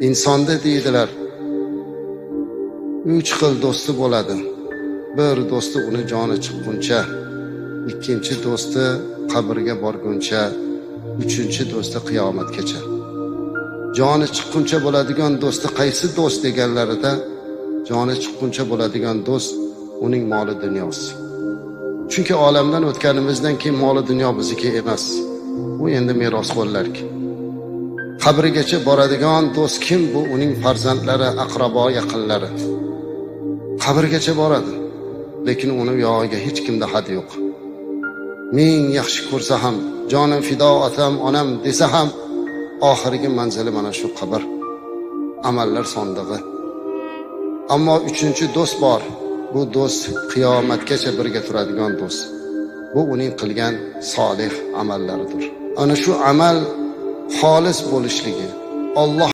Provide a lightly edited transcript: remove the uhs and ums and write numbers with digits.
Insonda deydilar, 3 xil do'sti bo'ladi. Bir do'sti uni joni chiqquncha, ikkinchi do'sti qabrga borguncha, uchinchi do'sti qiyomatgacha. Joni chiqquncha bo'ladigan do'sti qaysi do'st deganlarida, joni chiqquncha bo'ladigan do'st uning moli dunyosi. Chunki olamdan o'tganimizdan keyin moli dunyo bizniki emas. U endi merosxo'rlarki. Qabrigacha boradigan do'st kim? Bu uning farzandlari, aqrabo, yaqinlari. Qabrgacha boradi, lekin uni yog'iga hech kimda had yo'q. Ming yaxshi ko'rsa ham, jonim fido otam, onam desa ham, oxirgi manzili mana shu qabr. Amallar sondig'i. Ammo uchinchi do'st bor. Bu do'st qiyomatgacha birga turadigan do'st. Bu uning qilgan solih amallaridir. Ana shu amal xolis bo'lishligi, Alloh